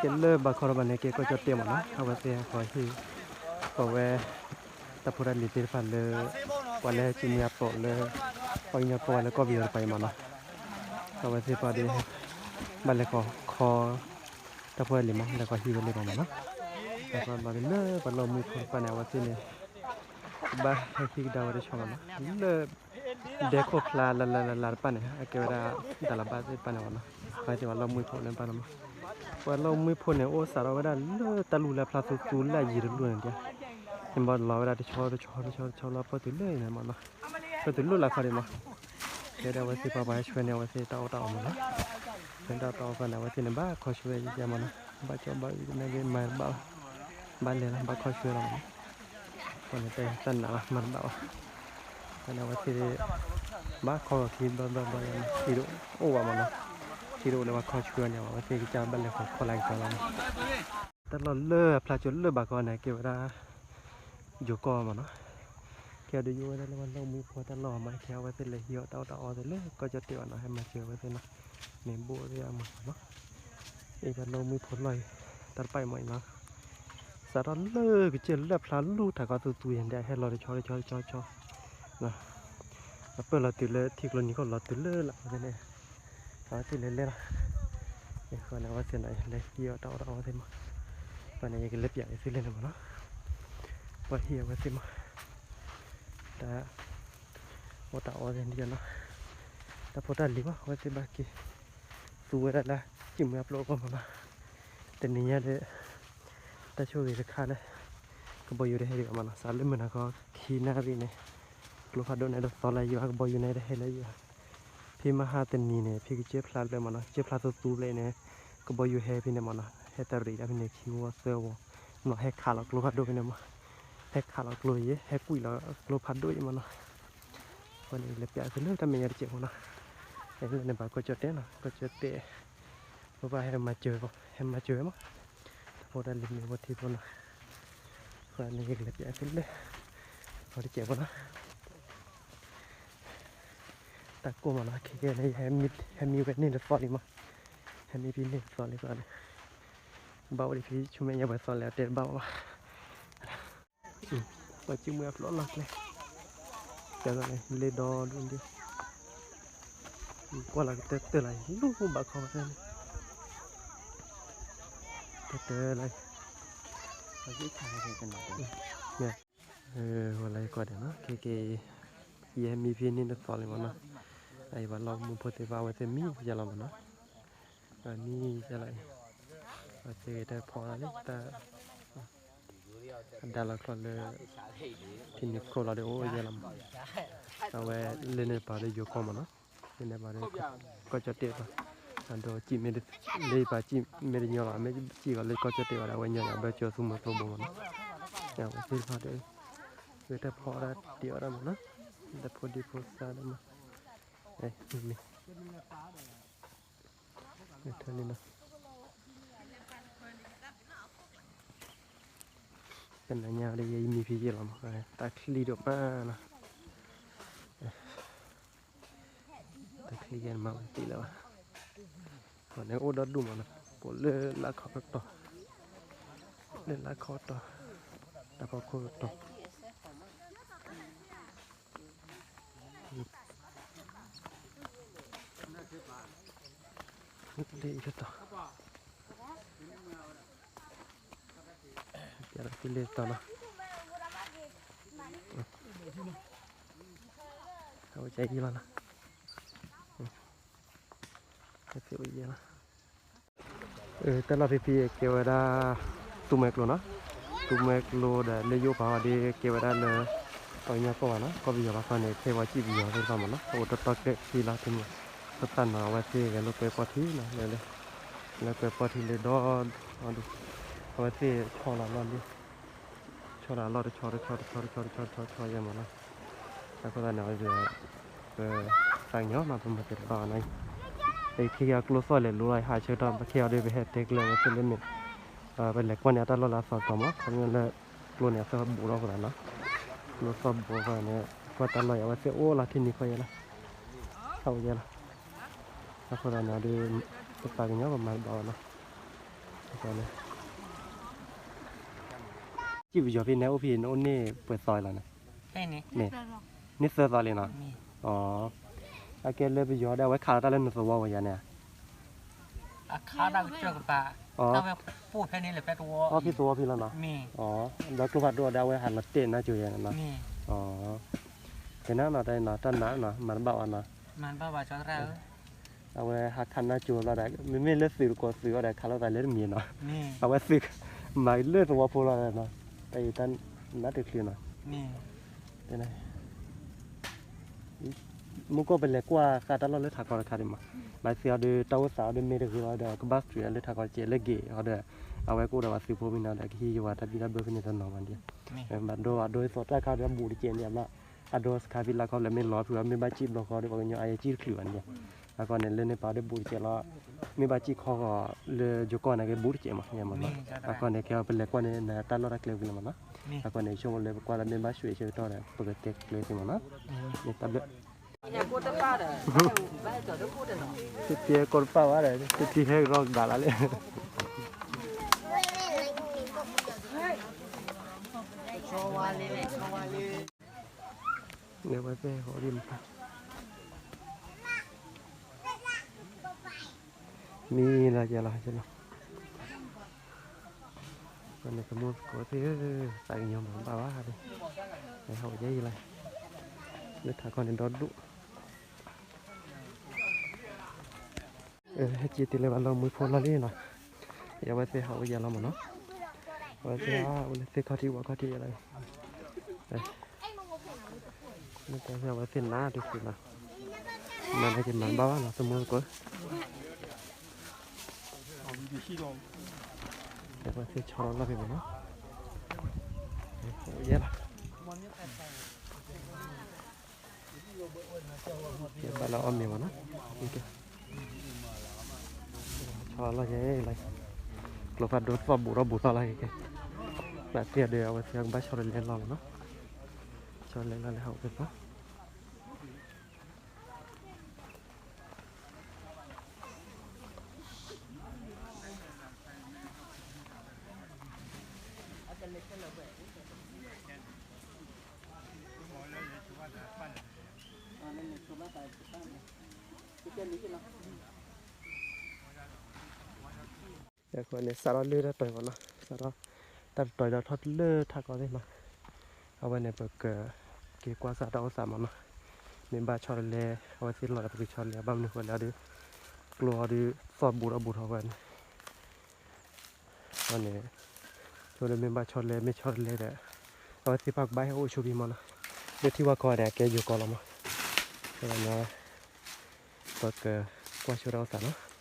ကဲလၢဘၣ်ခီတဘၣ်န့ၣ် ကဲကီၢ်ကၠီၣ်တဲၣ်မ့ၢ်နီၤ, အဝဲသ့ၣ်ဟဲဃီၤဟ့ၣ် ပဝဲ တၢ်ဖိတၢ်လံၤသ့ၣ်တဖၣ်လၢ ပှၤလၢဟဲစံးမံအပျီၢ်လၢ ပှၤကညီကိးဝဲလၢကီၢ်ပယီၤတပၤအံၤမ့ၢ်နီၤ, အဝဲသ့ၣ်တဖၣ်ဒီး ဘၣ်လဲၤဃီၤခီ တၢ်ဖိတၢ်လံၤမ့ၢ် လဲၤဃီၤဟံးဝဲလၢပှၤမ့ၢ်နီၤ, ဒီးလီၤလၢပှၤလီၢ်မူဖိတဖၣ်န့ၣ် အဝဲသ့ၣ်န့ၣ် ကဘၣ်ဟဲဟံးကဒါဝဲတဆီမ့ၢ်နီၤ, လၢ ဒဲခိၣ်ဖျါလၢလၢလၢလၢတဖၣ်န့ၣ် အကဲဝဲဒၣ် တၢ်လီၤဘၣ်သ့ၣ်တဖၣ်န့ၣ်မ့ၢ်နီၤ, အဝဲသ့ၣ်ပှၤလီၢ်မူဖိလၢပၢ်လီၤမး, ပှၤလီၢ်မူဖိန့ၣ် အိၣ်စးထီၣ်ဝဲဒၣ်လၢတၢ်လူၢ်လၢဖျါသူသူလၢအယံၤတလူၢ်န့ၣ်ဒၣ်, န့ၣ်ဘၣ်လီၤဝဲဒၣ်တဆီတဆီတဆီတဆီလီၤ ပၢၢ်တုၤလၢန့ၣ်မ့ၢ်နီၤ, ပၢၢ်တုၤလၢလၢခီဒံးမး, ကဲဒၣ်အဝဲသ့ၣ်ပှၤပှၤဟဲဆှၢန့ၣ် အဝဲသ့ၣ်တၢ်အီၣ်တၢ်အီမ့ၢ်နီၤ, ဖဲဒၣ်တၢ်အီၣ်တၢ်အီန့ၣ် အဝဲသ့ၣ်န့ၣ် ဘၣ်ခီဆှၢဝဲယဲမ့ၢ်နီၤ, ဘၣ်ကၠီဘၣ်အုၣ်ကနဲၣ်က့ၤမၤတဘၣ်ဘၣ်, ဘၣ်လဲၤလီၤ ဘၣ်ခီဆှၢလီၤမ့ၢ်နီၤ, အဃိန့ၣ် တၢ်နးလီၤမၤတဘၣ်ဘၣ်, အဃိန့ၣ် အဝဲသ့ၣ် ဘၣ်ခီဂီၤခံဘျီဘျီဘျီယဲမ့ၢ် ထံတအိၣ်ဘၣ်မ့ၢ်နီၤ, ထံတအိၣ်လၢဘၣ်ခီဆှၢန့ၣ် အဝဲသ့ၣ်ကစၢ်ဘၣ်လဲၤဃီၤခီလၢကတၢၢ်လီၤမး, တၢ်လီၢ်လၢအဖျါကၠိလၢဘၣ်ခီန့ၣ် ကဲဝဲဒၣ် ယိၤကီၢ်မ့ၢ်နီၤ, ကဲဒီးယိၤဝဲဒၣ်လၢပှၤလီၢ်မူဖိတၢ်လီၢ်မး ကဲအဝဲသ့ၣ်လဲၤဟံးအီၣ်တၢ်အီၣ်သ့ၣ်လၢကီၢ်ကၠီၣ်တဲၣ်ဘၣ်နီၤ, ဟဲမၤစၢၤအဝဲသ့ၣ်နီၤ, န့ၣ်ဘိၣ်သ့ၣ်အမ့ၢ်နီၤ, အံၤပှၤလီၢ်မူဖိလီၢ်အံၤ တၢ်တပာ်အံၤမ့ၢ်အံၤနီၤ, စးထီၣ်လၢကစၢၢ်လၢဖျါလူထးကီသုသူယဲၢ်ဒၣ် ဟဲလီၤတဆီတဆီတဆီတဆီ, အပၢၢ်လီၤတုၤလၢထံကျိနံၤခိၣ်လီၤတုၤလၢလၢအဝဲသ့ၣ်န့ၣ်, အဝဲသ့ၣ်လဲၤလဲၤလီၤ, အဃိန့ၣ် အဝဲသ့ၣ်န့ၣ် လဲၤဟံးအီၣ်တၢ်အီၣ်တၢ်အီသ့ၣ်မး, အဃိန့ၣ် ယကလဲၤပျးသုလၢန့ၣ်မ့ၢ်နီၤ, ပှၤဟံးအဝဲသ့ၣ်မး, တၢ် အီၣ်တၢ်အီသ့ၣ်န့ၣ်နီၤ, တၢ်ဖိတၢ်လံၤမး အဝဲသ့ၣ်ဘၣ်က့ၤ သူဝဲဒၣ်လၢ ကံၣ်မုၢ်အပျိၢ်အဂီၢ်မ့ၢ်နီၤ, တနံၤညါဒီး တၢ်ဆိၣ်ဂ့ၤတခါလၢ ကဘီယူၤတဟဲဒံးဘၣ်မ့ၢ်နီၤ, စးလၢမုၢ်နၤခီခံနၣ်ရံၣ်န့ၣ် ကျိဖးဒိၣ်န့ၣ်တသီလၢယဘၣ် ကဘီယူၤန့ၣ်တဟဲလၢယဘၣ်, ဖဲမဟါတနံၤန့ၣ် ဖဲကစၢၢ်ဖျါဘျဲၣ်မ့ၢ်နီၤ, ကစၢၢ်ဖျါသူသူဘျဲၣ်န့ၣ် ကဘီယူၤဟဲဖဲန့ၣ်မ့ၢ်နီၤ, ဟဲတရံးဒၣ်ဖဲန့ၣ် ခံဝီသၢဝီ, မ့ၢ်နီၤ ဟဲခးလီၤကျိဖးဒိၣ်ဖဲန့ၣ်မး, ဟဲခးလီၤကျိယဲ ဟဲကွံာ်လီၤကျိဖးဒိၣ်ယဲမ့ၢ်နီၤ, အဃိန့ၣ် လဲၤပျးသုလၢတၢ်မဲာ်ညါတစဲးဖိနီၤ, လၢန့ၣ်ဘၣ်ကီၢ်ကၠီၣ်တဲၣ်နီၤ, ကီၢ်ကၠီၣ်တဲၣ် ပဘၣ်ဟဲမၤစၢၤ ဟဲမၤစၢၤဝဲမး, တၢ်ဖိတၢ်လံၤမ့ၢ်ဝဲထံဖိနီၤ, အဃိန့ၣ် ယကလဲၤပျးသုလၢ အီၤတစဲးဖိနီၤ, တၢ်ကိၢ်မးနီၤ, ခဲကဲန့ၣ် ဟဲမံဝဲန့ၢ်တသီလံမး, ဟဲမံဖဲန့ၢ်တသီလံဃိန့ၣ်, ဘၣ်အိၣ်ဒံးဖဲဆူမဲာ်ညါပှဲၤသီလဲၣ် တဲတဘၣ်ဘၣ်ဘၣ် ပှၤကံၣ်မုၢ်အဖျိးလီၢ်ကျဲ, ကဲလီၤန့ၣ် လ့ဒီဒူၣ်ဒံး, ကွၢ်လီၤကတၢၢ်တၢၢ်လီၤ လူၤဘၣ်ခီဖဲန့ၣ်, တၢၢ်တၢၢ်လီၤ, ဝဲလၢယကွၢ်ဒဲးနီၤ ခဲကဲ ယဟဲမံဖဲန့ၣ်တသီလံမ့ၢ်နီၤ, အအံၤပှၤလီၢ်မူဖိသ့ၣ်တဖၣ် အဝဲသ့ၣ်မံယဲလီၤမ့ၢ်နီၤ, မံယဲလီၤအံၤ, အဝဲသ့ၣ်ဂ့ၤတၢ်ဖီလီၤလံ တၢ် အဒါလီၤချီလၢ ထံနံၤခိၣ်လီၤဒီးအိၣ်ယဲလီၤမး, အဝဲလၢန့ၣ်ပာ်လၢယိၤကီၢ်မ့ၢ်နီၤ, လၢန့ၣ်ပာ်လၢ ကီၢ်ကၠီၣ်တဲၣ်ဘၣ်, အဒိ လၢပာ်စံၣ်မ့ၢ်တညီလီၤ မ့ၢ်စံၣ်ကီးလၢကီၢ်ကၠီၣ်တဲၣ်ဘၣ်ဒီး အဝဲညီယၤဘၢကၠီသူမုၢ်သိဘိမ့ၢ်နီၤ, အဝဲသ့ၣ်တဖၣ်ဒီး ဝဲတၢ်ဖီဒၣ်တ့အီၣ်ဒၣ်မ့ၢ်နီၤ, တၢ်ဖိဒံဖိသၣ်ဒၣ်မ့ၢ်, မ့ၢ် မ့ၢ် တနၤညါဒီး ယမံဖဲယဲလီၤမး, တၢ်ချံဒိၣ်မးနီၤ, တၢ်ချံကဲမၤဝဲတ့ၢ်လၢၤဘၣ်, န့ၣ်အိၣ်ဒီဒူၣ်မးနီၤ, ပိာ်လၢလါခီကတီၢ်, လၢလါခီကတီၢ်, တၢ်ဖီခိၣ်ကတီၢ် လၢအံၤကတီၢ်, ပျဲလီၤသုလၢအံၤကတီၢ်နီၤ, အဝဲကဲအံၤလီၤနီၤ, ကဲအံၤလီၤ. တၢ်လီၢ်ဖဲဖဲကဲဝဲဒၣ် သူမဲကျိနီၤ, သူမဲကျိဒီးလၢယအိၣ်ပာ်ဝဲဒီး ကဲဝဲဒၣ်လၢ ပှၤကညီကီၢ်ဘၣ်နီၤ, ကီၢ်ပယီၤဘၣ်ဃီန့ၣ် ခဲပှၤစံၣ်ပယီၤသ့ၣ်တဖၣ်မ့ၢ်နီၤ, အိၣ်တတီကျဲခံလီၤထံမး, ပသၣ်နီၤအဝဲသ့ၣ်ဂဲၤလိာ်ကွဲပီၢ်ထံနီၤ, လၢ လၢကွဲပီၢ်ထံလၢဒီး အဝဲသ့ၣ်ဆီလီၤလီၢ်လံ, ဆီလီၤလီၢ်တဆီတဆီတဆီတဆီတဆီတဆီတဆီယဲမ့ၢ်နီၤ, အဃိသတးန့ၣ် ပသးကညီၤနီၤ ပမၤကဲၤတဘၣ်ဘၣ်နီၤ, အံၤခဲကဲအကျိသီၣ်လဲၤလိၤလီၤ ဟးဆၢကတီၢ် ပခဲအံၤဒုး ပဟဲတဲကျၢၤဝဲသ့ၣ်လၢန့ၣ်, ပလဲၤကွၢ်န့ၢ်အတၢ်လီၢ်လၢအသီသီမး ခီဖျိလၢ ကျိန့ၣ်အသီၣ်ဘူးထီၣ်အဃိသတးနီၤ, ကျိသီၣ်ဘူးအဃိန့ၣ် ကွၢ်တၢ်လီၢ်အံၤ အဝဲသ့ၣ်အိၣ်လီၤထံနံၤခီယဲလီၤ, ဟးအိၣ်ယဲလီၤ, အဃိသတးန့ၣ်ဒုး ပသးကညီၤပမၤတဘၣ်ဘၣ်နီၤ, စံၣ်ပယီၤဖဲန့ၣ်အိၣ်ဖဲန့ၣ်အိၣ်န့ၢ်ပှဲၤသီလီၤန့ၣ်, န့ၢ်သၢသီလံနီၤ, အကဲလၢပယီၤဒီးအဝဲခးလီၤတၢ်လၢနသဝီဝဲယၤန့ၣ်, အခါတၢ်ကစၢၢ်ကပၤ, အီဖဲသဝီဖဲလီၤနီၤ, ဒီးကျိဖးဒိၣ်ဒီးအဝဲဟးလီၤတဲာ်နါကၠိယၤန့ၣ်နီၤ, ကဲနၤနီၤ တၢ်နီၤ တၢ်နးနီၤ မၤတဘၣ်ဝဲနီၤ, အဝဲဟးခးနါကၠိလီၤဒီး မ့မ့ၢ်လၢသုးတကိးသုးအီၤဒီး ခးလိာ်သးလၢတမံၤနီၤ, အဝဲသုး မၤလၢသဝီဖိလီၤဒီးနီၤ, တၢ်အံၤတၢ်နးတချုးနီၤ, မူကီၢ်ပလဲၤကွၢ်ဃာ်တၢ်လီၢ်လၢထးခီတခါဒံးမး, ဘၣ်သ့ၣ်အီၤဒီးတၢ်အိၣ်သးအီၤဒီးမ့ၢ်တဂ့ၤလီၤဒီး ကဘၣ်စှၤလၢထးခီတကဲးလၢဂ့ၤအီၤဒီး အဝဲကအိၣ်ဒီးပှၤသုးဖိမ့ၢ်နီၤဒီး ကဟံးယဝၤတၢ်ဘံၣ်တၢ်ဘၢဖဲန့ၣ်တနီၤမးဒံး, ဘၣ်ဒိအဒိသီတၢ်ခါဒီးဘူးတကဲးန့ၣ်အဘျီ, အဒိစခါဖဲလၢခီဖျိမ့ၢ်လီၤဖုးအီၤ မ့ၢ်ဘၣ်စံၣ်ဘျီဃီဒီး ပှၤကညီအယဲၢ်စံၣ်တချုးဘၣ်န့ၣ်, အဃိန့ၣ် လၢန့ၣ်ပာ်အီၤဒီးဘူးတကဲးလီၤ, မ့ၢ်ဘၣ်စံၣ်ခီဂီၤလၢယိၤကီၢ်န့ၣ်က့ၤဘူးတကဲးမး, မး, အဃိန့ၣ် ကဲပလဲၤကွၢ်န့ၣ် နတၢ်လီၢ်တၢ်ကျဲဝံၤလီၤမးနီၤ, အဃိန့ၣ် ဆိကမိၣ်လၢပကွၢ်လၢမ့ၢ်ဘၣ်ရွှ့ၣ်ဆၢကတီၢ်ဒီး ပကတဲကျဲသ့မးနီၤ, မ့ၢ်တၢ်ဘျၢ တ့တ့ကိးတပၣ်ဘၣ်ဒီး တ့တ့ဟဲကဒီးဂၤလီၤလံ, လဲၤဝဲသ့ၣ်ဟိဒံးမး, မံလီၤယဲလီၤ, န့ၣ်သမူသကိးသ့ၣ်ဧၢ, သးကညီၤမၤဘၣ်ဘၣ်ဒီး, ဟဲဟိယဲယဲလီၤ, လၢထးခီန့ၣ်ဒီဒူၣ် ဟဲက့ၤတုၤလၢဘၣ်လီၢ်မူဖိလီၢ်လံနီၤ, အဝဲသ့ၣ်ဟးအိၣ်ယဲလီၤမးနီၤ, အဝဲသ့ၣ်ဟးအိၣ်လၢသ့ၣ်ခီၣ်ထံးဝၣ်ခီၣ်ထံးယဲလီၤ, မ့ၢ်တဲအဝဲသ့ၣ်နးတချုးနီၤ, မၤန့ၣ်က့ၤမၤဘၣ်ဘၣ်နီၤ သမူသကိး, အဝဲသ့ၣ်ဆီလီၤလီၢ်ဖဲမးနီၤ, ယဲလီၤ ကဲဘၣ်လၢအီၣ်မ့ၤမးနီၤ, ဆီလီၤလီၢ်ယဲလီၤ, ကျိဖးဒိၣ်သီၣ်ဘူးထီၣ်ဘူးထီၣ်လီၤကဲ, ဘၣ်သ့ၣ်အီၤဒီး အဝဲသ့ၣ်ကဘၣ်ဆီတလဲလီၤမးနီၤ, ဆီတလဲလီၤလၢဟးအိၣ်ဖဲဖီ အဃိန့ၣ် စးထီၣ်လၢတၢ်တတီၤမးနီၤ, စးထီၣ်တၢ်တတီၤဒီးထီၣ်လၢထးခီသ့ၣ်နီၤ, အဝဲန့ၣ် ပကက့ၤကွၢ်စးတၢ်အိၣ်သးမးနီၤ, မ့ၢ်ဘၣ်ဆီတလဲ အဝဲသ့ၣ်လီၤဒီးပကဆီတလဲ ဘၣ်မနုၤဃိလဲၣ်ဒီး ကျိအီၤဒီး သီၣ်ဘူးထီၣ်ဘူးထီၣ်ဝဲန့ၣ် အန့ၣ် ဆိဒီးမ့ၢ်ဘၣ်ဆီတလဲ မ့ၢ်ဆီတလဲဒီး အဝဲသ့ၣ်တဖၣ်ကဘၣ်ဟဲအိၣ်ဆိးဖဲမးနီၤ, လၢထံဝါခီန့ၣ် အကဲယိၤကီၢ်လီၤမး, အဝဲန့ၣ် ပကကွၢ်ဆိတၢ်အိၣ်သးနီၤ,